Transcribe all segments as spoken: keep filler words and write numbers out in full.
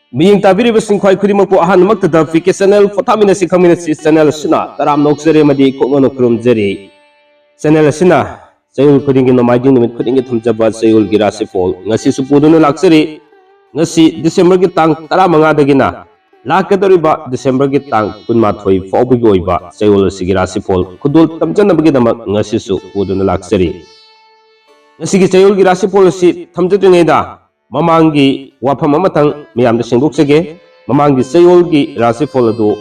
ꯃꯤꯠꯌꯦꯡ ꯇꯥꯕꯤꯔꯤꯕꯁꯤꯡ ꯈ꯭ꯋꯥꯏ ꯈꯨꯗꯤꯡꯃꯛꯄꯨ ꯑꯍꯥꯟꯕꯃꯛꯇꯗ ꯄꯤ ꯀꯦ ꯆꯦꯅꯦꯜ ꯄꯣꯊꯥꯃꯤꯟꯅꯁꯤ ꯈꯪꯃꯤꯟꯅꯁꯤ ꯆꯦꯅꯦꯜ ꯑꯁꯤꯅ ꯇꯔꯥꯝꯅ ꯑꯣꯛꯆꯔꯤ ꯑꯃꯗꯤ ꯀꯣꯛꯅꯅ ꯈꯨꯔꯨꯝꯖꯔꯤ꯫ ꯆꯦꯅꯦꯜ ꯑꯁꯤꯅ ꯆꯌꯣꯜ ꯈꯨꯗꯤꯡꯒꯤ ꯅꯣꯡꯃꯥꯏꯖꯤꯡ ꯅꯨꯃꯤꯠ ꯈꯨꯗꯤꯡꯒꯤ ꯊꯝꯖꯕ ꯆꯌꯣꯜꯒꯤ ꯔꯥꯁꯤꯐꯣꯜ ꯉꯁꯤꯁꯨ ꯄꯨꯗꯨꯅ ꯂꯥꯛꯆꯔꯤ꯫ ꯉꯁꯤ ꯗꯤꯁꯦꯝꯕꯔꯒꯤ ꯇꯥꯡ ꯇꯔꯥꯃꯉꯥꯗꯒꯤꯅ ꯂꯥꯛꯀꯗꯧꯔꯤꯕ ꯗꯤꯁꯦꯝꯕꯔꯒꯤ ꯇꯥꯡ ꯀꯨꯟꯃꯥꯊꯣꯏ ꯐꯥꯎꯕꯒꯤ ꯑꯣꯏꯕ ꯆꯌꯣꯜ ꯑꯁꯤꯒꯤ ꯔꯥꯁꯤꯐꯣꯜ ꯈꯨꯗꯣꯜ ꯇꯝꯖꯅꯕꯒꯤꯗꯃꯛ ꯉꯁꯤꯁꯨ ꯄꯨꯗꯨꯅ ꯂꯥꯛꯆꯔꯤ꯫ ꯉꯁꯤꯒꯤ ꯆꯌꯣꯜꯒꯤ ꯔꯥꯁꯤꯐꯣꯜ ꯑꯁꯤ ꯊꯝꯖꯗ꯭ꯔꯤꯉꯩꯗ ꯃꯃꯥꯡꯒꯤ ꯋꯥꯐꯝ ꯑꯃꯇꯪ ꯃꯌꯥꯝꯗ ꯁꯦꯡꯗꯣꯛꯆꯒꯦ꯫ ꯃꯃꯥꯡꯒꯤ ꯆꯌꯣꯜꯒꯤ ꯔꯥꯁꯤꯐꯣꯜ ꯑꯗꯨ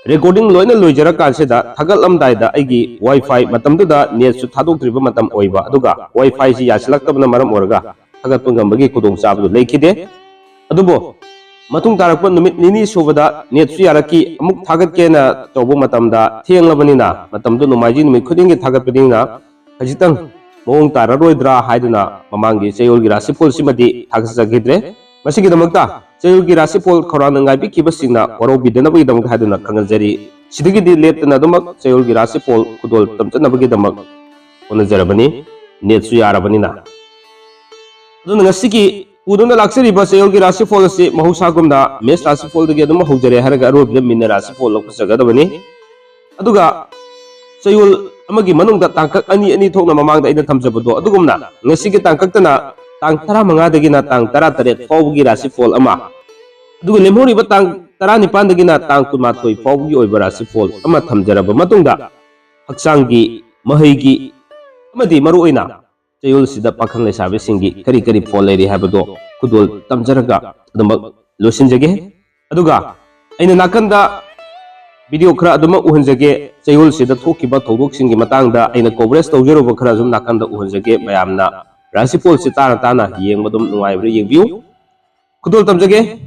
ꯔꯦꯀꯣꯔꯗꯤꯡ ꯂꯣꯏꯅ ꯂꯣꯏꯖꯔꯀꯥꯟꯁꯤꯗ ꯊꯥꯒꯠꯂꯝꯗꯥꯏꯗ ꯑꯩꯒꯤ ꯋꯥꯏꯐꯥꯏ, ꯃꯇꯝꯗꯨꯗ ꯅꯦꯠꯁꯨ ꯊꯥꯗꯣꯛꯇ꯭ꯔꯤꯕ ꯃꯇꯝ ꯑꯣꯏꯕ, ꯑꯗꯨꯒ ꯋꯥꯏꯐꯥꯏꯁꯤ ꯌꯥꯁꯤꯜꯂꯛꯇꯕꯅ ꯃꯔꯝ ꯑꯣꯏꯔꯒ ꯊꯥꯒꯠꯄ ꯉꯝꯕꯒꯤ ꯈꯨꯗꯣꯡꯆꯥꯕꯗꯨ ꯂꯩꯈꯤꯗꯦ꯫ ꯑꯗꯨꯕꯨ ꯃꯇꯨꯡ ꯇꯥꯔꯛꯄ ꯅꯨꯃꯤꯠ ꯅꯤꯅꯤ ꯁꯨꯕꯗ ꯅꯦꯠꯁꯨ ꯌꯥꯔꯛꯈꯤ꯫ ꯑꯃꯨꯛ ꯊꯥꯒꯠꯀꯦꯅ ꯇꯧꯕ ꯃꯇꯝꯗ ꯊꯦꯡꯂꯕꯅꯤꯅ, ꯃꯇꯝꯗꯨ ꯅꯣꯡꯃꯥꯏꯖꯤꯡ ꯅꯨꯃꯤꯠ ꯈꯨꯗꯤꯡꯒꯤ ꯊꯥꯒꯠꯄꯅꯤꯅ ꯈꯖꯤꯛꯇꯪ ꯃꯑꯣꯡ ꯇꯥꯔꯔꯣꯏꯗ꯭ꯔꯥ ꯍꯥꯏꯗꯨꯅ ꯃꯃꯥꯡꯒꯤ ꯆꯌꯣꯜꯒꯤ ꯔꯥꯁꯤꯐꯣꯜꯁꯤꯃꯗꯤ ꯊꯥꯒꯠꯆꯈꯤꯗ꯭ꯔꯦ꯫ ꯃꯁꯤꯒꯤꯗꯃꯛꯇ ꯆꯌꯣꯜꯒꯤ ꯔꯥꯁꯤꯐꯣꯜ ꯈꯧꯔꯥꯡꯅ ꯉꯥꯏꯕꯤꯈꯤꯕꯁꯤꯡꯅ ꯋꯥꯔꯧꯕꯤꯗꯅꯕꯒꯤꯗꯃꯛꯇ ꯍꯥꯏꯗꯨꯅ ꯈꯪꯍꯟꯖꯔꯤ꯫ ꯁꯤꯗꯒꯤꯗꯤ ꯂꯦꯞꯇꯅ ꯑꯗꯨꯃꯛ ꯆꯌꯣꯜꯒꯤ ꯔꯥꯁꯤꯐꯣꯜ ꯈꯨꯗꯣꯜ ꯇꯝꯖꯅꯕꯒꯤꯗꯃꯛ ꯍꯣꯠꯅꯖꯔꯕꯅꯤ, ꯅꯦꯠꯁꯨ ꯌꯥꯔꯕꯅꯤꯅ꯫ ꯑꯗꯨꯅ ꯉꯁꯤꯒꯤ ꯄꯨꯗꯨꯅ ꯂꯥꯛꯆꯔꯤꯕ ꯆꯌꯣꯜꯒꯤ ꯔꯥꯁꯤꯐꯣꯜ ꯑꯁꯤ ꯃꯍꯧꯁꯥꯒꯨꯝꯅ ꯃꯦꯁ ꯔꯥꯁꯤꯐꯣꯜꯗꯒꯤ ꯑꯗꯨꯝ ꯍꯧꯖꯔꯦ ꯍꯥꯏꯔꯒ ꯑꯔꯣꯏꯕꯗ ꯃꯤꯟꯅ ꯔꯥꯁꯤꯐꯣꯜ ꯂꯧꯈꯠꯆꯒꯗꯕꯅꯤ꯫ ꯑꯗꯨꯒ ꯆꯌꯣꯜ ꯑꯃꯒꯤ ꯃꯅꯨꯡꯗ ꯇꯥꯡꯀꯛ ꯑꯅꯤ ꯑꯅꯤ ꯊꯣꯛꯅ ꯃꯃꯥꯡꯗ ꯑꯩꯅ ꯊꯝꯖꯕꯗꯣ, ꯑꯗꯨꯒꯨꯝꯅ ꯉꯁꯤꯒꯤ ꯇꯥꯡꯀꯛꯇꯅ ꯇꯥꯡ ꯇꯔꯥꯃꯉꯥꯗꯒꯤꯅ ꯇꯥꯡ ꯇꯔꯥꯇꯔꯦꯠ ꯐꯥꯎꯕꯒꯤ ꯔꯥꯁꯤꯐꯣꯜ ꯑꯃ, ꯑꯗꯨꯒ ꯂꯦꯝꯍꯧꯔꯤꯕ ꯇꯥꯡ ꯇꯔꯥꯅꯤꯄꯥꯟꯗꯒꯤꯅ ꯇꯥꯡ ꯀꯨꯟꯃꯥꯊꯣꯏ ꯐꯥꯎꯕꯒꯤ ꯑꯣꯏꯕ ꯔꯥꯁꯤꯐꯣꯜ ꯑꯃ ꯊꯝꯖꯔꯕ ꯃꯇꯨꯡꯗ, ꯍꯛꯆꯥꯡꯒꯤ, ꯃꯍꯩꯒꯤ ꯑꯃꯗꯤ ꯃꯔꯨꯑꯣꯏꯅ ꯆꯌꯣꯜꯁꯤꯗ ꯄꯥꯈꯪ ꯂꯩꯁꯥꯕꯤꯁꯤꯡꯒꯤ ꯀꯔꯤ ꯀꯔꯤ ꯐꯣꯜ ꯂꯩꯔꯤ ꯍꯥꯏꯕꯗꯣ ꯈꯨꯗꯣꯜ ꯇꯝꯖꯔꯒ ꯑꯗꯨꯃꯛ ꯂꯣꯏꯁꯤꯟꯖꯒꯦ꯫ ꯑꯗꯨꯒ ꯑꯩꯅ ꯅꯥꯀꯟꯗ ꯚꯤꯗꯤꯑꯣ ꯈꯔ ꯑꯗꯨꯃꯛ ꯎꯍꯟꯖꯒꯦ꯫ ꯆꯌꯣꯜꯁꯤꯗ ꯊꯣꯛꯈꯤꯕ ꯊꯧꯗꯣꯛꯁꯤꯡꯒꯤ ꯃꯇꯥꯡꯗ ꯑꯩꯅ ꯀꯣꯚꯔꯦꯖ ꯇꯧꯖꯔꯨꯕ ꯈꯔ ꯑꯗꯨꯝ ꯅꯥꯀꯟꯗ ꯎꯍꯟꯖꯒꯦ꯫ ꯃꯌꯥꯝꯅ ꯔꯥꯁꯤꯐꯣꯜꯁꯤ ꯇꯥꯅ ꯇꯥꯅ ꯌꯦꯡꯕ ꯑꯗꯨꯝ ꯅꯨꯡꯉꯥꯏꯕ꯭ꯔꯥ ꯌꯦꯡꯕꯤꯌꯨ꯫ ꯈꯨꯗꯣꯜ ꯇꯝꯖꯒꯦ꯫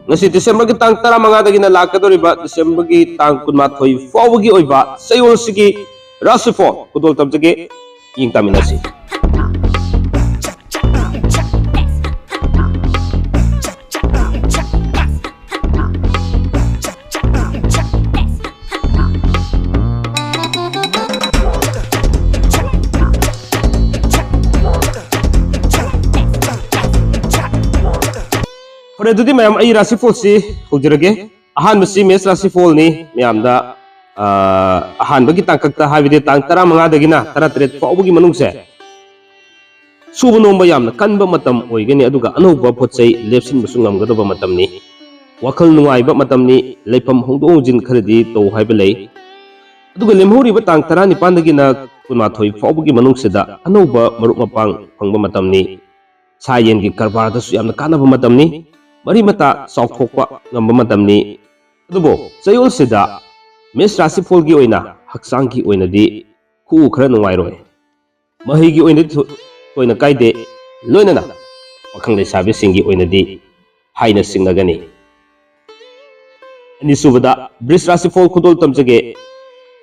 ꯉꯁꯤ ꯗꯤꯁꯦꯝꯕꯔꯒꯤ ꯇꯥꯡ ꯇꯔꯥꯃꯉꯥꯗꯒꯤꯅ ꯂꯥꯛꯀꯗꯧꯔꯤꯕ ꯗꯤꯁꯦꯝꯕꯔꯒꯤ ꯇꯥꯡ ꯀꯨꯟꯃꯥꯊꯣꯏ ꯐꯥꯎꯕꯒꯤ ꯑꯣꯏꯕ ꯆꯌꯣꯜꯁꯤꯒꯤ ꯔꯥꯁꯤꯐꯣꯜ ꯈꯨꯗꯣꯜ ꯇꯝꯖꯒꯦ꯫ ꯌꯦꯡ ꯇꯥꯃꯤꯟꯅꯁꯤ꯫ ꯑꯗꯨꯗꯤ ꯃꯌꯥꯝ, ꯑꯩ ꯔꯥꯁꯤꯐꯣꯜꯁꯤ ꯍꯧꯖꯔꯒꯦ꯫ ꯑꯍꯥꯟꯕꯁꯤ ꯃꯦꯁ ꯔꯥꯁꯤꯐꯣꯜꯅꯤ꯫ ꯃꯌꯥꯝꯗ ꯑ, ꯑꯍꯥꯟꯕꯒꯤ ꯇꯥꯡꯀꯛꯇ, ꯍꯥꯏꯕꯗꯤ ꯇꯥꯡ ꯇꯔꯥꯃꯉꯥꯗꯒꯤꯅ ꯇꯔꯥꯇꯔꯦꯠ ꯐꯥꯎꯕꯒꯤ ꯃꯅꯨꯡꯁꯦ ꯁꯨꯕ ꯅꯣꯝꯕ ꯌꯥꯝꯅ ꯀꯟꯕ ꯃꯇꯝ ꯑꯣꯏꯒꯅꯤ, ꯑꯗꯨꯒ ꯑꯅꯧꯕ ꯄꯣꯠ ꯆꯩ ꯂꯦꯞꯁꯤꯟꯕꯁꯨ ꯉꯝꯒꯗꯕ ꯃꯇꯝꯅꯤ꯫ ꯋꯥꯈꯜ ꯅꯨꯡꯉꯥꯏꯕ ꯃꯇꯝꯅꯤ꯫ ꯂꯩꯐꯝ ꯍꯣꯡꯗꯣꯛ ꯍꯣꯡꯖꯤꯟ ꯈꯔꯗꯤ ꯇꯧ ꯍꯥꯏꯕ ꯂꯩ꯫ ꯑꯗꯨꯒ ꯂꯦꯝꯍꯧꯔꯤꯕ ꯇꯥꯡ ꯇꯔꯥꯅꯤꯄꯥꯟꯗꯒꯤꯅ ꯀꯨꯟꯃꯥꯊꯣꯏ ꯐꯥꯎꯕꯒꯤ ꯃꯅꯨꯡꯁꯤꯗ ꯑꯅꯧꯕ ꯃꯔꯨꯞ ꯃꯄꯥꯡ ꯐꯪꯕ ꯃꯇꯝꯅꯤ꯫ ꯁꯥ ꯌꯦꯟꯒꯤ ꯀꯔꯕꯥꯔꯗꯁꯨ ꯌꯥꯝꯅ ꯀꯥꯟꯅꯕ ꯃꯇꯝꯅꯤ꯫ ꯃꯔꯤ ꯃꯇꯥ ꯆꯥꯎꯊꯣꯛꯄ ꯉꯝꯕ ꯃꯇꯝꯅꯤ꯫ ꯑꯗꯨꯕꯨ ꯆꯌꯣꯜꯁꯤꯗ ꯃꯦꯁ ꯔꯥꯁꯤꯐꯣꯜꯒꯤ ꯑꯣꯏꯅ ꯍꯛꯆꯥꯡꯒꯤ ꯑꯣꯏꯅꯗꯤ ꯈꯨꯎ ꯈꯔ ꯅꯨꯡꯉꯥꯏꯔꯣꯏ꯫ ꯃꯍꯩꯒꯤ ꯑꯣꯏꯅꯗꯤ ꯊꯣ-, ꯊꯣꯏꯅ ꯀꯥꯏꯗꯦ, ꯂꯣꯏꯅꯅ ꯄꯥꯈꯪ ꯂꯩꯁꯥꯕꯤꯁꯤꯡꯒꯤ ꯑꯣꯏꯅꯗꯤ ꯍꯥꯏꯅ ꯁꯤꯡꯅꯒꯅꯤ꯫ ꯑꯅꯤꯁꯨꯕꯗ ꯕ꯭ꯔꯤꯖ ꯔꯥꯁꯤꯐꯣꯜ ꯈꯨꯗꯣꯜ ꯇꯝꯖꯒꯦ꯫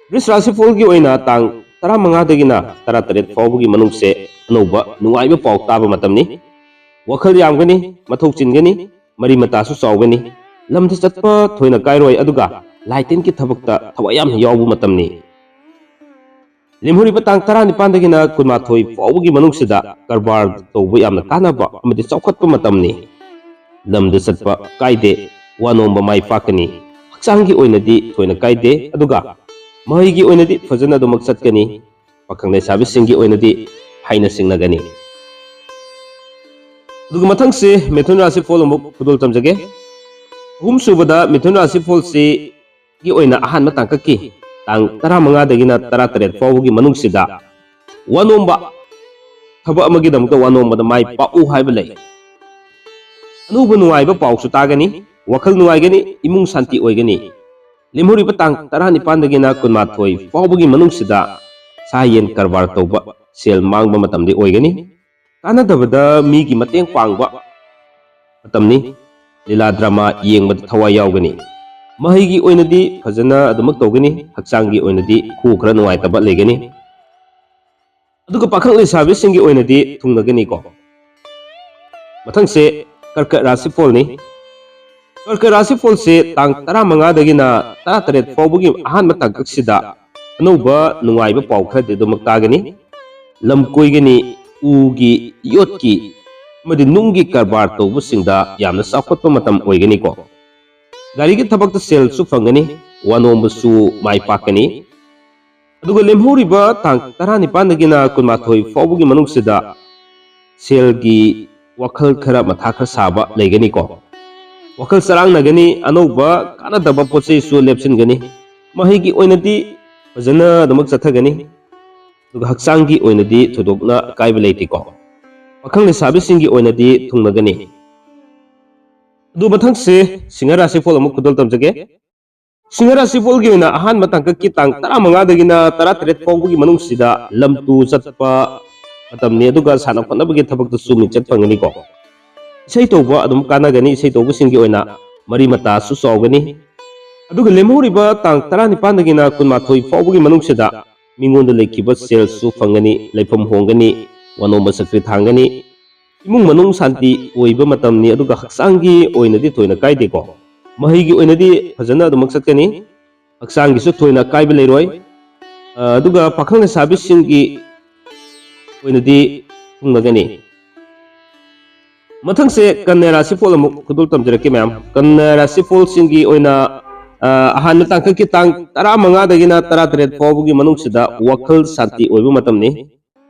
ꯕ꯭ꯔꯤꯖ ꯔꯥꯁꯤꯐꯣꯜꯒꯤ ꯑꯣꯏꯅ ꯇꯥꯡ ꯇꯔꯥꯃꯉꯥꯗꯒꯤꯅ ꯇꯔꯥꯇꯔꯦꯠ ꯐꯥꯎꯕꯒꯤ ꯃꯅꯨꯡꯁꯦ ꯑꯅꯧꯕ ꯅꯨꯡꯉꯥꯏꯕ ꯄꯥꯎ ꯇꯥꯕ ꯃꯇꯝꯅꯤ꯫ ꯋꯥꯈꯜ ꯌꯥꯝꯒꯅꯤ, ꯃꯊꯧ ꯆꯤꯟꯒꯅꯤ, ꯃꯔꯤ ꯃꯇꯥꯁꯨ ꯆꯥꯎꯒꯅꯤ꯫ ꯂꯝꯗ ꯆꯠꯄ ꯊꯣꯏꯅ ꯀꯥꯏꯔꯣꯏ, ꯑꯗꯨꯒ ꯂꯥꯏ ꯇꯤꯟꯒꯤ ꯊꯕꯛꯇ ꯊꯋꯥꯏ ꯌꯥꯝꯅ ꯌꯥꯎꯕ ꯃꯇꯝꯅꯤ꯫ ꯂꯦꯝꯍꯧꯔꯤꯕ ꯇꯥꯡ ꯇꯔꯥꯅꯤꯄꯥꯟꯗꯒꯤꯅ ꯀꯨꯟꯃꯥꯊꯣꯏ ꯐꯥꯎꯕꯒꯤ ꯃꯅꯨꯡꯁꯤꯗ ꯀꯔꯕꯥꯔ ꯇꯧꯕ ꯌꯥꯝꯅ ꯀꯥꯟꯅꯕ ꯑꯃꯗꯤ ꯆꯥꯎꯈꯠꯄ ꯃꯇꯝꯅꯤ꯫ ꯂꯝꯗ ꯆꯠꯄ ꯀꯥꯏꯗꯦ, ꯋꯥ ꯅꯣꯝꯕ ꯃꯥꯏ ꯄꯥꯛꯀꯅꯤ꯫ ꯍꯛꯆꯥꯡꯒꯤ ꯑꯣꯏꯅꯗꯤ ꯊꯣꯏꯅ ꯀꯥꯏꯗꯦ, ꯑꯗꯨꯒ ꯃꯍꯩꯒꯤ ꯑꯣꯏꯅꯗꯤ ꯐꯖꯅ ꯑꯗꯨꯃꯛ ꯆꯠꯀꯅꯤ꯫ ꯄꯥꯈꯪ ꯂꯩꯁꯥꯕꯤꯁꯤꯡꯒꯤ ꯑꯣꯏꯅꯗꯤ ꯍꯥꯏꯅ ꯁꯤꯡꯅꯒꯅꯤ꯫ ꯑꯗꯨꯒ ꯃꯊꯪꯁꯤ ꯃꯤꯊꯨꯟ ꯔꯥꯁꯤꯐꯣꯜ ꯑꯃꯨꯛ ꯈꯨꯗꯣꯜ ꯇꯝꯖꯒꯦ꯫ ꯑꯍꯨꯝꯁꯨꯕꯗ ꯃꯤꯊꯨꯟ ꯔꯥꯁꯤꯐꯣꯜꯁꯤ ꯒꯤ ꯑꯣꯏꯅ ꯑꯍꯥꯟꯕ ꯇꯥꯡꯀꯛꯀꯤ ꯇꯥꯡ ꯇꯔꯥꯃꯉꯥꯗꯒꯤꯅ ꯇꯔꯥꯇꯔꯦꯠ ꯐꯥꯎꯕꯒꯤ ꯃꯅꯨꯡꯁꯤꯗ ꯋꯥꯅꯣꯝꯕ ꯊꯕꯛ ꯑꯃꯒꯤꯗꯃꯛꯇ ꯋꯥꯅꯣꯝꯕꯗ ꯃꯥꯏ ꯄꯥꯛꯎ ꯍꯥꯏꯕ ꯂꯩ꯫ ꯑꯅꯧꯕ ꯅꯨꯡꯉꯥꯏꯕ ꯄꯥꯎꯁꯨ ꯇꯥꯒꯅꯤ, ꯋꯥꯈꯜ ꯅꯨꯡꯉꯥꯏꯒꯅꯤ, ꯏꯃꯨꯡ ꯁꯥꯟꯇꯤ ꯑꯣꯏꯒꯅꯤ꯫ ꯂꯦꯝꯍꯧꯔꯤꯕ ꯇꯥꯡ ꯇꯔꯥꯅꯤꯄꯥꯟꯗꯒꯤꯅ ꯀꯨꯟꯃꯥꯊꯣꯏ ꯐꯥꯎꯕꯒꯤ ꯃꯅꯨꯡꯁꯤꯗ ꯁꯥ ꯌꯦꯟ ꯀꯔꯕꯥꯔ ꯇꯧꯕ ꯁꯦꯜ ꯃꯥꯡꯕ ꯃꯇꯝꯗꯤ ꯑꯣꯏꯒꯅꯤ꯫ ꯀꯥꯟꯅꯗꯕꯗ ꯃꯤꯒꯤ ꯃꯇꯦꯡ ꯄꯥꯡꯕ ꯃꯇꯝꯅꯤ꯫ ꯂꯤꯂꯥ ꯗ꯭ꯔꯃꯥ ꯌꯦꯡꯕꯗ ꯊꯋꯥꯏ ꯌꯥꯎꯒꯅꯤ꯫ ꯃꯍꯩꯒꯤ ꯑꯣꯏꯅꯗꯤ ꯐꯖꯅ ꯑꯗꯨꯃꯛ ꯇꯧꯒꯅꯤ꯫ ꯍꯛꯆꯥꯡꯒꯤ ꯑꯣꯏꯅꯗꯤ ꯈꯨ ꯈꯔ ꯅꯨꯡꯉꯥꯏꯇꯕ ꯂꯩꯒꯅꯤ꯫ ꯑꯗꯨꯒ ꯄꯥꯈꯪ ꯂꯩꯁꯥꯕꯤꯁꯤꯡꯒꯤ ꯑꯣꯏꯅꯗꯤ ꯊꯨꯡꯅꯒꯅꯤꯀꯣ꯫ ꯃꯊꯪꯁꯦ ꯀꯔꯀꯠ ꯔꯥꯁꯤꯐꯣꯜꯅꯤ꯫ ꯀꯔꯀꯠ ꯔꯥꯁꯤꯐꯣꯜꯁꯦ ꯇꯥꯡ ꯇꯔꯥꯃꯉꯥꯗꯒꯤꯅ ꯇꯔꯥꯇꯔꯦꯠ ꯐꯥꯎꯕꯒꯤ ꯑꯍꯥꯟꯕ ꯇꯥꯡꯀꯛꯁꯤꯗ ꯑꯅꯧꯕ ꯅꯨꯡꯉꯥꯏꯕ ꯄꯥꯎ ꯈꯔꯗꯤ ꯑꯗꯨꯃꯛ ꯇꯥꯒꯅꯤ꯫ ꯂꯝ ꯀꯣꯏꯒꯅꯤ, ꯎꯒꯤ, ꯌꯣꯠꯀꯤ, ꯑꯃꯗꯤ ꯅꯨꯡꯒꯤ ꯀꯔꯕꯥꯔ ꯇꯧꯕꯁꯤꯡꯗ ꯌꯥꯝꯅ ꯆꯥꯎꯈꯠꯄ ꯃꯇꯝ ꯑꯣꯏꯒꯅꯤꯀꯣ꯫ ꯒꯥꯔꯤꯒꯤ ꯊꯕꯛꯇ ꯁꯦꯜꯁꯨ ꯐꯪꯒꯅꯤ, ꯋꯥꯅꯣꯝꯕꯁꯨ ꯃꯥꯏ ꯄꯥꯛꯀꯅꯤ꯫ ꯑꯗꯨꯒ ꯂꯦꯝꯍꯧꯔꯤꯕ ꯇꯥꯡ ꯇꯔꯥꯅꯤꯄꯥꯟꯗꯒꯤꯅ ꯀꯨꯟꯃꯥꯊꯣꯏ ꯐꯥꯎꯕꯒꯤ ꯃꯅꯨꯡꯁꯤꯗ ꯁꯦꯜꯒꯤ ꯋꯥꯈꯜ ꯈꯔ ꯃꯊꯥ ꯈꯔ ꯁꯥꯕ ꯂꯩꯒꯅꯤꯀꯣ꯫ ꯋꯥꯈꯜ ꯆꯔꯥꯡꯅꯒꯅꯤ, ꯑꯅꯧꯕ ꯀꯥꯟꯅꯗꯕ ꯄꯣꯠ ꯆꯩꯁꯨ ꯂꯦꯞꯁꯤꯟꯒꯅꯤ꯫ ꯃꯍꯩꯒꯤ ꯑꯣꯏꯅꯗꯤ ꯐꯖꯅ ꯑꯗꯨꯃꯛ ꯆꯠꯊꯒꯅꯤ, ꯑꯗꯨꯒ ꯍꯛꯆꯥꯡꯒꯤ ꯑꯣꯏꯅꯗꯤ ꯊꯣꯏꯗꯣꯛꯅ ꯑꯀꯥꯏꯕ ꯂꯩꯇꯦꯀꯣ꯫ ꯄꯥꯈꯪ ꯂꯩꯁꯥꯕꯤꯁꯤꯡꯒꯤ ꯑꯣꯏꯅꯗꯤ ꯊꯨꯡꯅꯒꯅꯤ꯫ ꯑꯗꯨ ꯃꯊꯪꯁꯦ ꯁꯤꯡꯍ ꯔꯥꯁꯤꯐꯣꯜ ꯑꯃꯨꯛ ꯈꯨꯗꯣꯜ ꯇꯝꯖꯒꯦ꯫ ꯁꯤꯡꯍ ꯔꯥꯁꯤꯐꯣꯜꯒꯤ ꯑꯣꯏꯅ ꯑꯍꯥꯟꯕ ꯇꯥꯡꯀꯛꯀꯤ ꯇꯥꯡ ꯇꯔꯥꯃꯉꯥꯗꯒꯤꯅ ꯇꯔꯥꯇꯔꯦꯠ ꯐꯥꯎꯕꯒꯤ ꯃꯅꯨꯡꯁꯤꯗ ꯂꯝ ꯇꯨ ꯆꯠꯄ ꯃꯇꯝꯅꯤ, ꯑꯗꯨꯒ ꯁꯥꯟꯅ ꯈꯣꯠꯅꯕꯒꯤ ꯊꯕꯛꯇꯁꯨ ꯃꯤꯡꯆꯠ ꯐꯪꯒꯅꯤꯀꯣ꯫ ꯏꯁꯩ ꯇꯧꯕ ꯑꯗꯨꯝ ꯀꯥꯟꯅꯒꯅꯤ, ꯏꯁꯩ ꯇꯧꯕꯁꯤꯡꯒꯤ ꯑꯣꯏꯅ ꯃꯔꯤ ꯃꯇꯥꯁꯨ ꯆꯥꯎꯒꯅꯤ꯫ ꯑꯗꯨꯒ ꯂꯦꯝꯍꯧꯔꯤꯕ ꯇꯥꯡ ꯇꯔꯥꯅꯤꯄꯥꯟꯗꯒꯤꯅ ꯀꯨꯟꯃꯥꯊꯣꯏ ꯐꯥꯎꯕꯒꯤ ꯃꯅꯨꯡꯁꯤꯗ ꯃꯤꯉꯣꯟꯗ ꯂꯩꯈꯤꯕ ꯁꯦꯜꯁꯨ ꯐꯪꯒꯅꯤ, ꯂꯩꯐꯝ ꯍꯣꯡꯒꯅꯤ, ꯋꯥꯅꯣꯝꯕ ꯁꯛꯇꯤ ꯊꯥꯡꯒꯅꯤ꯫ ꯏꯃꯨꯡ ꯃꯅꯨꯡ ꯁꯥꯟꯇꯤ ꯑꯣꯏꯕ ꯃꯇꯝꯅꯤ, ꯑꯗꯨꯒ ꯍꯛꯆꯥꯡꯒꯤ ꯑꯣꯏꯅꯗꯤ ꯊꯣꯏꯅ ꯀꯥꯏꯗꯦꯀꯣ꯫ ꯃꯍꯩꯒꯤ ꯑꯣꯏꯅꯗꯤ ꯐꯖꯅ ꯑꯗꯨꯃꯛ ꯆꯠꯀꯅꯤ, ꯍꯛꯆꯥꯡꯒꯤꯁꯨ ꯊꯣꯏꯅ ꯀꯥꯏꯕ ꯂꯩꯔꯣꯏ꯫ ꯑ, ꯑꯗꯨꯒ ꯄꯥꯈꯪ ꯂꯩꯁꯥꯕꯤꯁꯤꯡꯒꯤ ꯑꯣꯏꯅꯗꯤ ꯊꯨꯡꯅꯒꯅꯤ꯫ ꯃꯊꯪꯁꯦ ꯀꯟꯌꯥ ꯔꯥꯁꯤꯐꯣꯜ ꯑꯃꯨꯛ ꯈꯨꯗꯣꯜ ꯇꯝꯖꯔꯛꯀꯦ ꯃꯌꯥꯝ꯫ ꯀꯟꯌꯥ ꯔꯥꯁꯤꯐꯣꯜꯁꯤꯡꯒꯤ ꯑꯣꯏꯅ, ꯑ, ꯑꯍꯥꯟꯕ ꯇꯥꯡꯀꯛꯀꯤ ꯇꯥꯡ ꯇꯔꯥꯃꯉꯥꯗꯒꯤꯅ ꯇꯔꯥꯇꯔꯦꯠ ꯐꯥꯎꯕꯒꯤ ꯃꯅꯨꯡꯁꯤꯗ ꯋꯥꯈꯜ ꯁꯥꯟꯇꯤ ꯑꯣꯏꯕ ꯃꯇꯝꯅꯤ꯫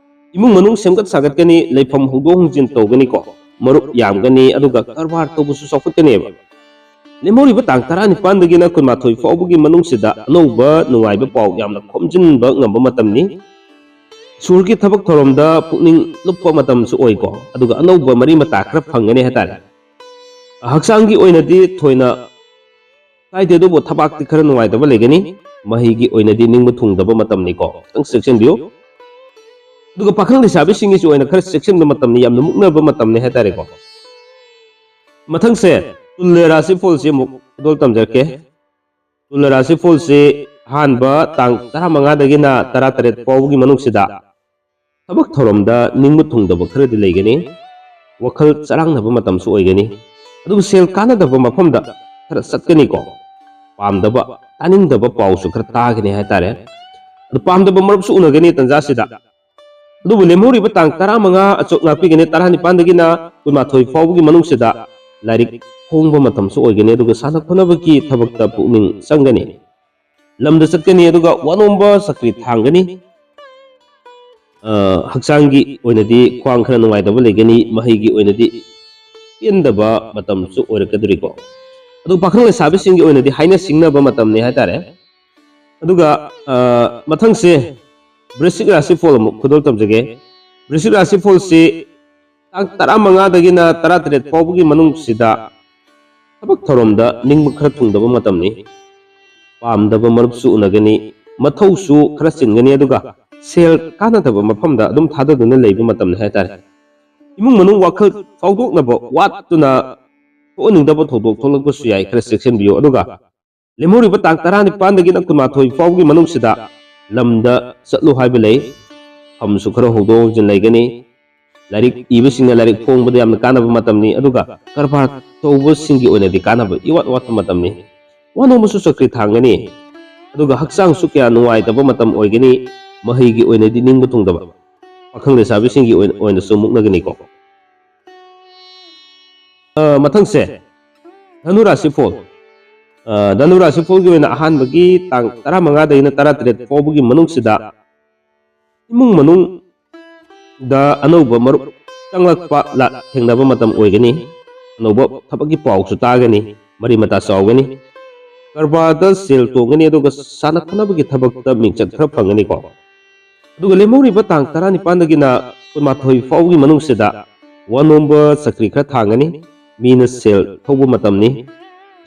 ꯏꯃꯨꯡ ꯃꯅꯨꯡ ꯁꯦꯝꯒꯠ ꯁꯥꯒꯠꯀꯅꯤ, ꯂꯩꯐꯝ ꯍꯣꯡꯗꯣꯛ ꯍꯣꯡꯖꯤꯟ ꯇꯧꯒꯅꯤꯀꯣ, ꯃꯔꯨꯞ ꯌꯥꯝꯒꯅꯤ, ꯑꯗꯨꯒ ꯀꯔꯕꯥꯔ ꯇꯧꯕꯁꯨ ꯆꯥꯎꯈꯠꯀꯅꯦꯕ꯫ ꯂꯦꯝꯍꯧꯔꯤꯕ ꯇꯥꯡ ꯇꯔꯥꯅꯤꯄꯥꯟꯗꯒꯤꯅ ꯀꯨꯟꯃꯥꯊꯣꯏ ꯐꯥꯎꯕꯒꯤ ꯃꯅꯨꯡꯁꯤꯗ ꯑꯅꯧꯕ ꯅꯨꯡꯉꯥꯏꯕ ꯄꯥꯎ ꯌꯥꯝꯅ ꯈꯣꯝꯖꯤꯟꯕ ꯉꯝꯕ ꯃꯇꯝꯅꯤ꯫ ꯏꯁꯣꯔꯒꯤ ꯊꯕꯛ ꯊꯧꯔꯝꯗ ꯄꯨꯛꯅꯤꯡ ꯂꯨꯞꯄ ꯃꯇꯝꯁꯨ ꯑꯣꯏꯀꯣ, ꯑꯗꯨꯒ ꯑꯅꯧꯕ ꯃꯔꯤ ꯃꯇꯥ ꯈꯔ ꯐꯪꯒꯅꯤ ꯍꯥꯏꯇꯥꯔꯦ꯫ ꯍꯛꯆꯥꯡꯒꯤ ꯑꯣꯏꯅꯗꯤ ꯊꯣꯏꯅ ꯀꯥꯏꯗꯦ, ꯑꯗꯨꯕꯨ ꯊꯕꯥꯛꯇꯤ ꯈꯔ ꯅꯨꯡꯉꯥꯏꯇꯕ ꯂꯩꯒꯅꯤ꯫ ꯃꯍꯩꯒꯤ ꯑꯣꯏꯅꯗꯤ ꯅꯤꯡꯕ ꯊꯨꯡꯗꯕ ꯃꯇꯝꯅꯤꯀꯣ, ꯈꯤꯇꯪ ꯆꯦꯛꯁꯤꯟꯕꯤꯌꯨ꯫ ꯑꯗꯨꯒ ꯄꯥꯈꯪ ꯂꯩꯁꯥꯕꯤꯁꯤꯡꯒꯤꯁꯨ ꯑꯣꯏꯅ ꯈꯔ ꯆꯦꯛꯁꯤꯟꯕ ꯃꯇꯝꯅꯤ, ꯌꯥꯝꯅ ꯃꯨꯛꯅꯕ ꯃꯇꯝꯅꯤ ꯍꯥꯏꯇꯥꯔꯦꯀꯣ꯫ ꯃꯊꯪꯁꯦ ꯇꯨꯂꯥ ꯔꯥꯁꯤꯐꯣꯜꯁꯤ ꯑꯃꯨꯛ ꯈꯨꯗꯣꯜ ꯇꯝꯖꯔꯛꯀꯦ꯫ ꯇꯨꯂꯥ ꯔꯥꯁꯤꯐꯣꯜꯁꯤ ꯑꯍꯥꯟꯕ ꯇꯥꯡ ꯇꯔꯥꯃꯉꯥꯗꯒꯤꯅ ꯇꯔꯥꯇꯔꯦꯠ ꯐꯥꯎꯕꯒꯤ ꯃꯅꯨꯡꯁꯤꯗ ꯊꯕꯛ ꯊꯧꯔꯝꯗ ꯅꯤꯡꯕ ꯊꯨꯡꯗꯕ ꯈꯔꯗꯤ ꯂꯩꯒꯅꯤ, ꯋꯥꯈꯜ ꯆꯔꯥꯡꯅꯕ ꯃꯇꯝꯁꯨ ꯑꯣꯏꯒꯅꯤ꯫ ꯑꯗꯨꯕꯨ ꯁꯦꯜ ꯀꯥꯟꯅꯗꯕ ꯃꯐꯝꯗ ꯈꯔ ꯆꯠꯀꯅꯤꯀꯣ꯫ ꯄꯥꯝꯗꯕ, ꯇꯥꯅꯤꯡꯗꯕ ꯄꯥꯎꯁꯨ ꯈꯔ ꯇꯥꯒꯅꯤ ꯍꯥꯏꯇꯥꯔꯦ꯫ ꯑꯗꯨ ꯄꯥꯝꯗꯕ ꯃꯔꯨꯞꯁꯨ ꯎꯅꯒꯅꯤ ꯇꯟꯖꯥꯁꯤꯗ꯫ ꯑꯗꯨꯕꯨ ꯂꯦꯝꯍꯧꯔꯤꯕ ꯇꯥꯡ ꯇꯔꯥꯃꯉꯥ ꯑꯆꯣꯛ ꯉꯥꯛꯄꯤꯒꯅꯤ, ꯇꯔꯥꯅꯤꯄꯥꯟꯗꯒꯤꯅ ꯀꯨꯟꯃꯥꯊꯣꯏ ꯐꯥꯎꯕꯒꯤ ꯃꯅꯨꯡꯁꯤꯗ ꯂꯥꯏꯔꯤꯛ ꯐꯣꯡꯕ ꯃꯇꯝꯁꯨ ꯑꯣꯏꯒꯅꯤ, ꯑꯗꯨꯒ ꯁꯥꯟꯅ ꯈꯣꯠꯅꯕꯒꯤ ꯊꯕꯛꯇ ꯄꯨꯛꯅꯤꯡ ꯆꯪꯒꯅꯤ꯫ ꯂꯝꯗ ꯆꯠꯀꯅꯤ, ꯑꯗꯨꯒ ꯋꯥꯅꯣꯝꯕ ꯆꯀ꯭ꯔꯤ ꯊꯥꯡꯒꯅꯤ꯫ ꯑ, ꯍꯛꯆꯥꯡꯒꯤ ꯑꯣꯏꯅꯗꯤ ꯈ꯭ꯋꯥꯡ ꯈꯔ ꯅꯨꯡꯉꯥꯏꯇꯕ ꯂꯩꯒꯅꯤ, ꯃꯍꯩꯒꯤ ꯑꯣꯏꯅꯗꯤ ꯄꯦꯟꯗꯕ ꯃꯇꯝꯁꯨ ꯑꯣꯏꯔꯛꯀꯗꯧꯔꯤꯀꯣ꯫ ꯑꯗꯨ ꯄꯥꯈꯪ ꯂꯩꯁꯥꯕꯤꯁꯤꯡꯒꯤ ꯑꯣꯏꯅꯗꯤ ꯍꯥꯏꯅ ꯁꯤꯡꯅꯕ ꯃꯇꯝꯅꯤ ꯍꯥꯏꯇꯥꯔꯦ꯫ ꯑꯗꯨꯒ, ꯑ, ꯃꯊꯪꯁꯦ ꯕ꯭ꯔꯤꯁꯤꯛ ꯔꯥꯁꯤꯐꯣꯜ ꯑꯃꯨꯛ ꯈꯨꯗꯣꯜ ꯇꯝꯖꯒꯦ꯫ ꯕ꯭ꯔꯤꯁꯤꯛ ꯔꯥꯁꯤꯐꯣꯜꯁꯤ ꯇꯥꯡ ꯇꯔꯥꯃꯉꯥꯗꯒꯤꯅ ꯇꯔꯥꯇꯔꯦꯠ ꯐꯥꯎꯕꯒꯤ ꯃꯅꯨꯡꯁꯤꯗ ꯊꯕꯛ ꯊꯧꯔꯝꯗ ꯅꯤꯡꯕ ꯈꯔ ꯊꯨꯡꯗꯕ ꯃꯇꯝꯅꯤ꯫ ꯄꯥꯝꯗꯕ ꯃꯔꯨꯞꯁꯨ ꯎꯅꯒꯅꯤ, ꯃꯊꯧꯁꯨ ꯈꯔ ꯆꯤꯟꯒꯅꯤ, ꯑꯗꯨꯒ ꯁꯦꯜ ꯀꯥꯟꯅꯗꯕ ꯃꯐꯝꯗ ꯑꯗꯨꯝ ꯊꯥꯗꯗꯨꯅ ꯂꯩꯕ ꯃꯇꯝꯅꯤ ꯍꯥꯏꯇꯥꯔꯦ꯫ ꯏꯃꯨꯡ ꯃꯅꯨꯡ ꯋꯥꯈꯜ ꯐꯥꯎꯗꯣꯛꯅꯕ ꯋꯥꯠꯇꯨꯅ ꯊꯣꯛꯍꯟꯅꯤꯡꯗꯕ ꯊꯧꯗꯣꯛ ꯊꯣꯛꯂꯛꯄꯁꯨ ꯌꯥꯏ, ꯈꯔ ꯆꯦꯛꯁꯤꯟꯕꯤꯌꯨ꯫ ꯑꯗꯨꯒ ꯂꯦꯝꯍꯧꯔꯤꯕ ꯇꯥꯡ ꯇꯔꯥꯅꯤꯄꯥꯟꯗꯒꯤꯅ ꯀꯨꯟꯃꯥꯊꯣꯏ ꯐꯥꯎꯒꯤ ꯃꯅꯨꯡꯁꯤꯗ ꯂꯝꯗ ꯆꯠꯂꯨ ꯍꯥꯏꯕ ꯂꯩ꯫ ꯐꯝꯁꯨ ꯈꯔ ꯍꯣꯡꯗꯣꯛ ꯍꯣꯡꯖꯤꯟ ꯂꯩꯒꯅꯤ꯫ ꯂꯥꯏꯔꯤꯛ ꯏꯕꯁꯤꯡꯅ ꯂꯥꯏꯔꯤꯛ ꯐꯣꯡꯕꯗ ꯌꯥꯝꯅ ꯀꯥꯟꯅꯕ ꯃꯇꯝꯅꯤ, ꯑꯗꯨꯒ ꯀꯔꯕꯥꯔ ꯇꯧꯕꯁꯤꯡꯒꯤ ꯑꯣꯏꯅꯗꯤ ꯀꯥꯟꯅꯕ ꯏꯋꯥꯠ ꯋꯥꯠꯄ ꯃꯇꯝꯅꯤ꯫ ꯋꯥꯅꯣꯝꯕꯁꯨ ꯆꯀ꯭ꯔꯤ ꯊꯥꯡꯒꯅꯤ, ꯑꯗꯨꯒ ꯍꯛꯆꯥꯡꯁꯨ ꯀꯌꯥ ꯅꯨꯡꯉꯥꯏꯇꯕ ꯃꯇꯝ ꯑꯣꯏꯒꯅꯤ꯫ ꯃꯍꯩꯒꯤ ꯑꯣꯏꯅꯗꯤ ꯅꯤꯡꯕ ꯊꯨꯡꯗꯕ, ꯄꯥꯈꯪ ꯂꯩꯁꯥꯕꯤꯁꯤꯡꯒꯤ ꯑꯣꯏꯅ, ꯑꯣꯏꯅꯁꯨ ꯃꯨꯛꯅꯒꯅꯤꯀꯣ꯫ ꯑ, ꯃꯊꯪꯁꯦ ꯙꯅꯨ ꯔꯥꯁꯤꯐꯣꯜ꯫ ꯑ, ꯙꯅꯨ ꯔꯥꯁꯤꯐꯣꯜꯒꯤ ꯑꯣꯏꯅ ꯑꯍꯥꯟꯕꯒꯤ ꯇꯥꯡ ꯇꯔꯥꯃꯉꯥꯗꯒꯤꯅ ꯇꯔꯥꯇꯔꯦꯠ ꯐꯥꯎꯕꯒꯤ ꯃꯅꯨꯡꯁꯤꯗ ꯏꯃꯨꯡ ꯃꯅꯨꯡꯗ ꯑꯅꯧꯕ ꯃꯔꯨꯞ ꯆꯪꯂꯛꯄ ꯂꯥ-, ꯊꯦꯡꯅꯕ ꯃꯇꯝ ꯑꯣꯏꯒꯅꯤ꯫ ꯑꯅꯧꯕ ꯊꯕꯛꯀꯤ ꯄꯥꯎꯁꯨ ꯇꯥꯒꯅꯤ, ꯃꯔꯤ ꯃꯇꯥ ꯆꯥꯎꯒꯅꯤ꯫ ꯀꯔꯕꯥꯔꯗ ꯁꯦꯜ ꯇꯣꯡꯒꯅꯤ, ꯑꯗꯨꯒ ꯁꯥꯟꯅ ꯈꯣꯠꯅꯕꯒꯤ ꯊꯕꯛꯇ ꯃꯤꯡꯆꯠ ꯈꯔ ꯐꯪꯒꯅꯤꯀꯣ꯫ ꯑꯗꯨꯒ ꯂꯦꯝꯍꯧꯔꯤꯕ ꯇꯥꯡ ꯇꯔꯥꯅꯤꯄꯥꯟꯗꯒꯤꯅ ꯀꯨꯟꯃꯥꯊꯣꯏ ꯐꯥꯎꯒꯤ ꯃꯅꯨꯡꯁꯤꯗ ꯋꯥꯅꯣꯝꯕ ꯆꯀ꯭ꯔꯤ ꯈꯔ ꯊꯥꯡꯒꯅꯤ꯫ ꯃꯤꯅ ꯁꯦꯜ ꯊꯧꯕ ꯃꯇꯝꯅꯤ꯫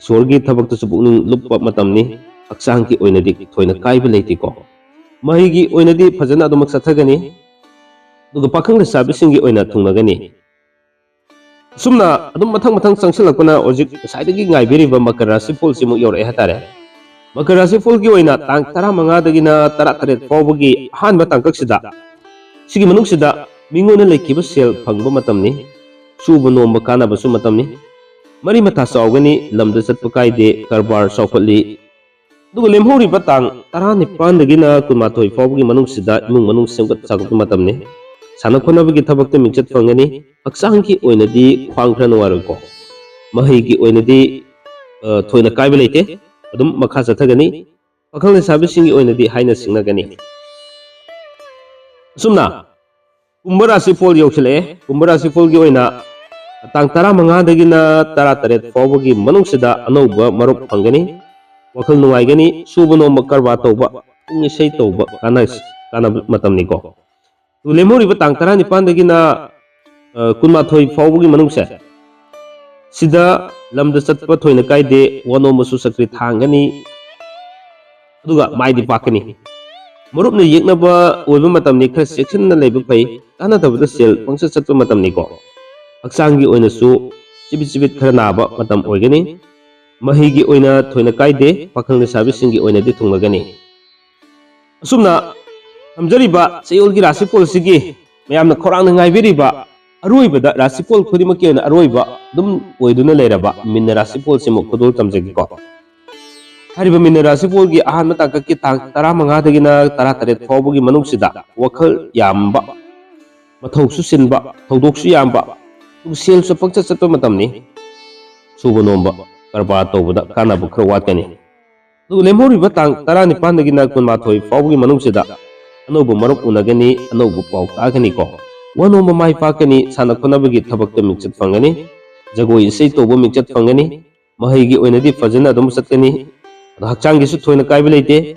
ꯏꯁꯣꯔꯒꯤ ꯊꯕꯛꯇꯁꯨ ꯄꯨꯛꯅꯤꯡ ꯂꯨꯞꯄ ꯃꯇꯝꯅꯤ꯫ ꯍꯛꯆꯥꯡꯒꯤ ꯑꯣꯏꯅꯗꯤ ꯊꯣꯏꯅ ꯀꯥꯏꯕ ꯂꯩꯇꯦꯀꯣ꯫ ꯃꯍꯩꯒꯤ ꯑꯣꯏꯅꯗꯤ ꯐꯖꯅ ꯑꯗꯨꯃꯛ ꯆꯠꯊꯒꯅꯤ꯫ ꯑꯗꯨꯒ ꯄꯥꯈꯪ ꯂꯩꯁꯥꯕꯤꯁꯤꯡꯒꯤ ꯑꯣꯏꯅ ꯊꯨꯡꯅꯒꯅꯤ꯫ ꯑꯁꯨꯝꯅ ꯑꯗꯨꯝ ꯃꯊꯪ ꯃꯊꯪ ꯆꯪꯁꯤꯜꯂꯛꯄꯅ ꯍꯧꯖꯤꯛ ꯉꯁꯥꯏꯗꯒꯤ ꯉꯥꯏꯕꯤꯔꯤꯕ ꯃꯀꯔ ꯔꯥꯁꯤꯐꯣꯜꯁꯤꯃꯨꯛ ꯌꯧꯔꯛꯑꯦ ꯍꯥꯏꯇꯥꯔꯦ꯫ ꯃꯀꯔ ꯔꯥꯁꯤꯐꯣꯜꯒꯤ ꯑꯣꯏꯅ ꯇꯥꯡ ꯇꯔꯥꯃꯉꯥꯗꯒꯤꯅ ꯇꯔꯥꯇꯔꯦꯠ ꯐꯥꯎꯕꯒꯤ ꯑꯍꯥꯟꯕ ꯇꯥꯡꯀꯛꯁꯤꯗ, ꯁꯤꯒꯤ ꯃꯅꯨꯡꯁꯤꯗ ꯃꯤꯉꯣꯟꯗ ꯂꯩꯈꯤꯕ ꯁꯦꯜ ꯐꯪꯕ ꯃꯇꯝꯅꯤ꯫ ꯁꯨꯕ ꯅꯣꯝꯕ ꯀꯥꯟꯅꯕꯁꯨ ꯃꯇꯝꯅꯤ꯫ ꯃꯔꯤ ꯃꯇꯥ ꯆꯥꯎꯒꯅꯤ, ꯂꯝꯗ ꯆꯠꯄ ꯀꯥꯏꯗꯦ, ꯀꯔꯕꯥꯔ ꯆꯥꯎꯈꯠꯂꯤ꯫ ꯑꯗꯨꯒ ꯂꯦꯝꯍꯧꯔꯤꯕ ꯇꯥꯡ ꯇꯔꯥꯅꯤꯄꯥꯟꯗꯒꯤꯅ ꯀꯨꯟꯃꯥꯊꯣꯏ ꯐꯥꯎꯕꯒꯤ ꯃꯅꯨꯡꯁꯤꯗ ꯏꯃꯨꯡ ꯃꯅꯨꯡ ꯁꯦꯝꯒꯠ ꯁꯥꯒꯠꯄ ꯃꯇꯝꯅꯤ꯫ ꯁꯥꯟꯅ ꯈꯣꯠꯅꯕꯒꯤ ꯊꯕꯛꯇ ꯃꯤꯡꯆꯠ ꯐꯪꯒꯅꯤ꯫ ꯍꯛꯆꯥꯡꯒꯤ ꯑꯣꯏꯅꯗꯤ ꯈ꯭ꯋꯥꯡ ꯈꯔ ꯅꯨꯡꯉꯥꯏꯔꯣꯏꯀꯣ꯫ ꯃꯍꯩꯒꯤ ꯑꯣꯏꯅꯗꯤ, ꯑ, ꯊꯣꯏꯅ ꯀꯥꯏꯕ ꯂꯩꯇꯦ꯫ ꯑꯗꯨꯝ ꯃꯈꯥ ꯆꯠꯊꯒꯅꯤ꯫ ꯄꯥꯈꯪ ꯂꯩꯁꯥꯕꯤꯁꯤꯡꯒꯤ ꯑꯣꯏꯅꯗꯤ ꯍꯥꯏꯅ ꯁꯤꯡꯅꯒꯅꯤ꯫ ꯑꯁꯨꯝꯅ ꯀꯨꯝꯚ ꯔꯥꯁꯤꯐꯣꯜ ꯌꯧꯁꯤꯜꯂꯛꯑꯦ꯫ ꯀꯨꯝꯚ ꯔꯥꯁꯤꯐꯣꯜꯒꯤ ꯑꯣꯏꯅ ꯇꯥꯡ ꯇꯔꯥꯃꯉꯥꯗꯒꯤꯅ ꯇꯔꯥꯇꯔꯦꯠ ꯐꯥꯎꯕꯒꯤ ꯃꯅꯨꯡꯁꯤꯗ ꯑꯅꯧꯕ ꯃꯔꯨꯞ ꯐꯪꯒꯅꯤ꯫ ꯋꯥꯈꯜ ꯅꯨꯡꯉꯥꯏꯒꯅꯤ꯫ ꯁꯨꯕ ꯅꯣꯝꯕ ꯀꯔꯕꯥꯔ ꯇꯧꯕ, ꯄꯨꯡ ꯏꯁꯩ ꯇꯧꯕ ꯀꯥꯟꯅ-, ꯀꯥꯟꯅꯕ ꯃꯇꯝꯅꯤꯀꯣ꯫ ꯑꯗꯨ ꯂꯦꯝꯍꯧꯔꯤꯕ ꯇꯥꯡ ꯇꯔꯥꯅꯤꯄꯥꯟꯗꯒꯤꯅ, ꯑ, ꯀꯨꯟꯃꯥꯊꯣꯏ ꯐꯥꯎꯕꯒꯤ ꯃꯅꯨꯡꯁꯦ, ꯁꯤꯗ ꯂꯝꯗ ꯆꯠꯄ ꯊꯣꯏꯅ ꯀꯥꯏꯗꯦ꯫ ꯋꯥ ꯅꯣꯝꯕꯁꯨ ꯆꯀ꯭ꯔꯤ ꯊꯥꯡꯒꯅꯤ꯫ ꯑꯗꯨꯒ ꯃꯥꯏꯗꯤ ꯄꯥꯛꯀꯅꯤ꯫ ꯃꯔꯨꯞꯅ ꯌꯦꯛꯅꯕ ꯑꯣꯏꯕ ꯃꯇꯝꯅꯤ, ꯈꯔ ꯆꯦꯛꯁꯤꯟꯅ ꯂꯩꯕ ꯐꯩ꯫ ꯀꯥꯟꯅꯗꯕꯗ ꯁꯦꯜ ꯄꯪꯆꯠ ꯆꯠꯄ ꯃꯇꯝꯅꯤꯀꯣ꯫ ꯍꯛꯆꯥꯡꯒꯤ ꯑꯣꯏꯅꯁꯨ ꯆꯤꯕꯤꯠ ꯆꯤꯕꯤꯠ ꯈꯔ ꯅꯥꯕ ꯃꯇꯝ ꯑꯣꯏꯒꯅꯤ꯫ ꯃꯍꯩꯒꯤ ꯑꯣꯏꯅ ꯊꯣꯏꯅ ꯀꯥꯏꯗꯦ꯫ ꯄꯥꯈꯪ ꯂꯩꯁꯥꯕꯤꯁꯤꯡꯒꯤ ꯑꯣꯏꯅꯗꯤ ꯊꯨꯡꯂꯒꯅꯤ꯫ ꯑꯁꯨꯝꯅ ꯊꯝꯖꯔꯤꯕ ꯆꯌꯣꯜꯒꯤ ꯔꯥꯁꯤꯐꯣꯜꯁꯤꯒꯤ ꯃꯌꯥꯝꯅ ꯈꯧꯔꯥꯡꯅ ꯉꯥꯏꯕꯤꯔꯤꯕ ꯑꯔꯣꯏꯕꯗ, ꯔꯥꯁꯤꯐꯣꯜ ꯈꯨꯗꯤꯡꯃꯛꯀꯤ ꯑꯣꯏꯅ ꯑꯔꯣꯏꯕ ꯑꯗꯨꯝ ꯑꯣꯏꯗꯨꯅ ꯂꯩꯔꯕ ꯃꯤꯟꯅ ꯔꯥꯁꯤꯐꯣꯜꯁꯤꯃꯨꯛ ꯈꯨꯗꯣꯜ ꯇꯝꯖꯒꯦꯀꯣ꯫ ꯍꯥꯏꯔꯤꯕ ꯃꯤꯟꯅ ꯔꯥꯁꯤꯐꯣꯜꯒꯤ ꯑꯍꯥꯟꯕ ꯇꯥꯡꯀꯛꯀꯤ ꯇꯥꯡ ꯇꯔꯥꯃꯉꯥꯗꯒꯤꯅ ꯇꯔꯥꯇꯔꯦꯠ ꯐꯥꯎꯕꯒꯤ ꯃꯅꯨꯡꯁꯤꯗ ꯋꯥꯈꯜ ꯌꯥꯝꯕ, ꯃꯊꯧꯁꯨ ꯆꯤꯟꯕ, ꯊꯧꯗꯣꯛꯁꯨ ꯌꯥꯝꯕ, ꯑꯗꯨꯒ ꯁꯦꯜꯁꯨ ꯄꯪꯆꯠ ꯆꯠꯄ ꯃꯇꯝꯅꯤ꯫ ꯁꯨꯕ ꯅꯣꯝꯕ, ꯀꯔꯕꯥꯔ ꯇꯧꯕꯗ ꯀꯥꯟꯅꯕ ꯈꯔ ꯋꯥꯠꯀꯅꯤ꯫ ꯑꯗꯨꯒ ꯂꯦꯝꯍꯧꯔꯤꯕ ꯇꯥꯡ ꯇꯔꯥꯅꯤꯄꯥꯟꯗꯒꯤꯅ ꯀꯨꯟꯃꯥꯊꯣꯏ ꯐꯥꯎꯕꯒꯤ ꯃꯅꯨꯡꯁꯤꯗ ꯑꯅꯧꯕ ꯃꯔꯨꯞ ꯎꯅꯒꯅꯤ, ꯑꯅꯧꯕ ꯄꯥꯎ ꯇꯥꯒꯅꯤꯀꯣ꯫ ꯋꯥ ꯅꯣꯝꯕ ꯃꯥꯏ ꯄꯥꯛꯀꯅꯤ, ꯁꯥꯟꯅ ꯈꯣꯠꯅꯕꯒꯤ ꯊꯕꯛꯇ ꯃꯤꯡꯆꯠ ꯐꯪꯒꯅꯤ, ꯖꯒꯣꯏ ꯏꯁꯩ ꯇꯧꯕ ꯃꯤꯡꯆꯠ ꯐꯪꯒꯅꯤ, ꯃꯍꯩꯒꯤ ꯑꯣꯏꯅꯗꯤ ꯐꯖꯅ ꯑꯗꯨꯝ ꯆꯠꯀꯅꯤ꯫ ꯑꯗꯣ ꯍꯛꯆꯥꯡꯒꯤꯁꯨ ꯊꯣꯏꯅ ꯀꯥꯏꯕ ꯂꯩꯇꯦ꯫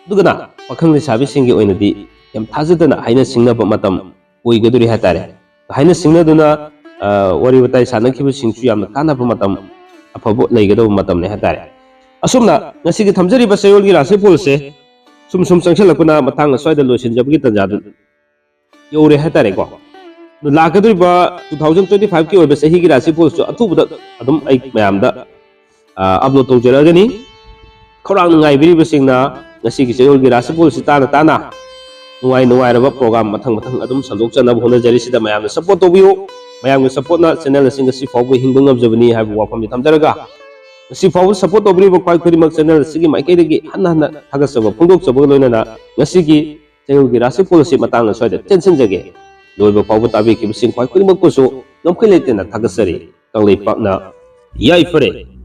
ꯑꯗꯨꯒꯅ ꯄꯥꯈꯪ ꯂꯩꯁꯥꯕꯤꯁꯤꯡꯒꯤ ꯑꯣꯏꯅꯗꯤ ꯌꯥꯝ ꯊꯥꯖꯗꯅ ꯍꯥꯏꯅ ꯁꯤꯡꯅꯕ ꯃꯇꯝ ꯑꯣꯏꯒꯗꯧꯔꯤ ꯍꯥꯏꯇꯥꯔꯦ꯫ ꯍꯥꯏꯅ ꯁꯤꯡꯅꯗꯨꯅ, ꯑ, ꯋꯥꯔꯤ ꯋꯥꯇꯥꯏ ꯁꯥꯟꯅꯈꯤꯕꯁꯤꯡꯁꯨ ꯌꯥꯝꯅ ꯀꯥꯟꯅꯕ ꯃꯇꯝ, ꯑꯐꯕ ꯂꯩꯒꯗꯕ ꯃꯇꯝꯅꯤ ꯍꯥꯏꯇꯥꯔꯦ꯫ ꯑꯁꯨꯝꯅ ꯉꯁꯤꯒꯤ ꯊꯝꯖꯔꯤꯕ ꯆꯌꯣꯜꯒꯤ ꯔꯥꯁꯤꯐꯣꯜꯁꯦ ꯁꯨꯝ ꯁꯨꯝ ꯆꯪꯁꯤꯜꯂꯛꯄꯅ ꯃꯇꯥꯡ ꯑꯁ꯭ꯋꯥꯏꯗ ꯂꯣꯏꯁꯤꯟꯖꯕꯒꯤ ꯇꯥꯟꯖꯥꯗꯨ ꯌꯧꯔꯦ ꯍꯥꯏꯇꯥꯔꯦꯀꯣ꯫ ꯑꯗꯨ ꯂꯥꯛꯀꯗꯧꯔꯤꯕ two thousand twenty five ꯀꯤ ꯑꯣꯏꯕ ꯆꯍꯤꯒꯤ ꯔꯥꯁꯤꯐꯣꯜꯁꯨ ꯑꯊꯨꯕꯗ ꯑꯗꯨꯝ ꯑꯩ ꯃꯌꯥꯝꯗ, ꯑ, ꯑꯞꯂꯣꯗ ꯇꯧꯖꯔꯛꯑꯒꯅꯤ꯫ ꯈꯧꯔꯥꯡꯅ ꯉꯥꯏꯕꯤꯔꯤꯕꯁꯤꯡꯅ ꯉꯁꯤꯒꯤ ꯆꯌꯣꯜꯒꯤ ꯔꯥꯁꯤꯐꯣꯜꯁꯤ ꯇꯥꯅ ꯇꯥꯅ ꯅꯨꯡꯉꯥꯏ ꯅꯨꯡꯉꯥꯏꯔꯕ ꯄ꯭ꯔꯣꯒ꯭ꯔꯥꯝ ꯃꯊꯪ ꯃꯊꯪ ꯑꯗꯨꯝ ꯁꯟꯗꯣꯛꯆꯅꯕ ꯍꯣꯠꯅꯖꯔꯤ꯫ ꯁꯤꯗ ꯃꯌꯥꯝꯅ ꯁꯞꯄꯣꯔꯠ ꯇꯧꯕꯤꯌꯨ꯫ ꯃꯌꯥꯝꯒꯤ ꯁꯞꯄꯣꯔꯠꯅ ꯆꯦꯅꯦꯜ ꯑꯁꯤ ꯉꯁꯤ ꯐꯥꯎꯕ ꯍꯤꯡꯕ ꯉꯝꯖꯕꯅꯤ ꯍꯥꯏꯕ ꯋꯥꯐꯝꯁꯤ ꯊꯝꯖꯔꯒ, ꯉꯁꯤ ꯐꯥꯎꯕ support ꯇꯧꯕꯤꯔꯤꯕ ꯈ꯭ꯋꯥꯏ ꯈꯨꯗꯤꯡꯃꯛ channel ꯑꯁꯤꯒꯤ ꯃꯥꯏꯀꯩꯗꯒꯤ ꯍꯟꯅ ꯍꯟꯅ ꯊꯥꯒꯠꯆꯕ ꯐꯣꯡꯗꯣꯛꯆꯕꯒ ꯂꯣꯏꯅꯅ ꯉꯁꯤꯒꯤ ꯆꯌꯣꯜꯒꯤ ꯔꯥꯁꯤꯐꯣꯜ ꯑꯁꯤ ꯃꯇꯥꯡ ꯑꯁ꯭ꯋꯥꯏꯗ ꯇꯦꯟꯁꯤꯟꯖꯒꯦ꯫ ꯂꯣꯏꯕ ꯐꯥꯎꯕ ꯇꯥꯕꯤꯈꯤꯕꯁꯤꯡ ꯈ꯭ꯋꯥꯏ ꯈꯨꯗꯤꯡꯃꯛꯄꯨꯁꯨ ꯉꯝꯈꯩ ꯂꯩꯇꯅ ꯊꯥꯒꯠꯆꯔꯤ꯫ ꯀꯪꯂꯩꯄꯥꯛꯅ ꯌꯥꯏꯐꯔꯦ꯫